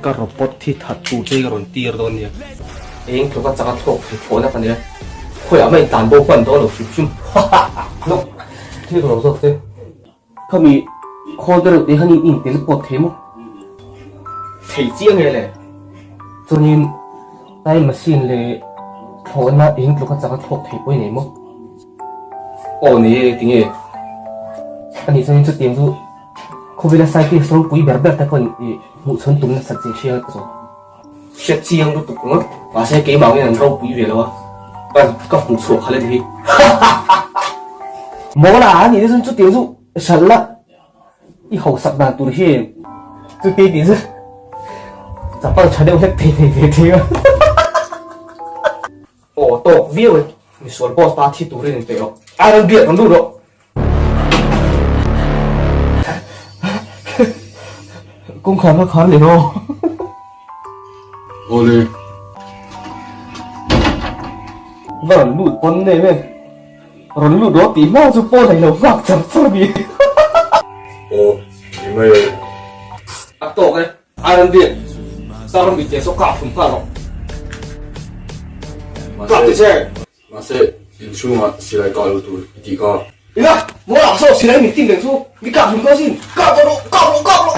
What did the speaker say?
Ka robot hi that tur che ka rawn tir dawn nia. Eng tluka chaka thlawk thei thlawhna ka nia. Khawiah mah intlan bo hman dawn lo hrim hrim. Lawk thil ka lo zawk che. Khami khawl te reuh te khan in intel pawt thei maw? Thei chiang e le. Chuanin time machine leh thlawhna eng tluka chaka thlawk thei pawh i nei maw? Aw ni e, tinge? Ani chuanin chutiang chu khawvela scientist ropui ber ber te pawhin i hmuhchhawn tum nasat zia hria ka zawh. Hriat chiang lutuk ringawt. Mahse keimah angin an ropui ve lo a, ka ka hmuhchhuah khalh anih hi. Mawla a nih te chuan chutiang chu hralh la i hausak dan tur hi chuti tih chu chapal tha deuh hlek thei nei ve thei a. Aw tawk viau e, misual boss pa thi turin in peih rawh. Iron beard rawn lut rawh. Kawngkhar kha khar leh aw. Awle. Va rawn lut pawn em e. Rawn lut rawh tih hma chu pawn a ilo nghak char char mi. Aw, ni mai e. A tawk e. Iron Beard, Tar mi te saw kah hlum nghal rawh. Kah ti che! Mahse, inchhungah silai kah lo tur i tih kha. Ila, maw lah saw silai min tin reng chu, mi kah hlum dawn sin! Kah tawh rawh! Kah rawh! Kah rawh!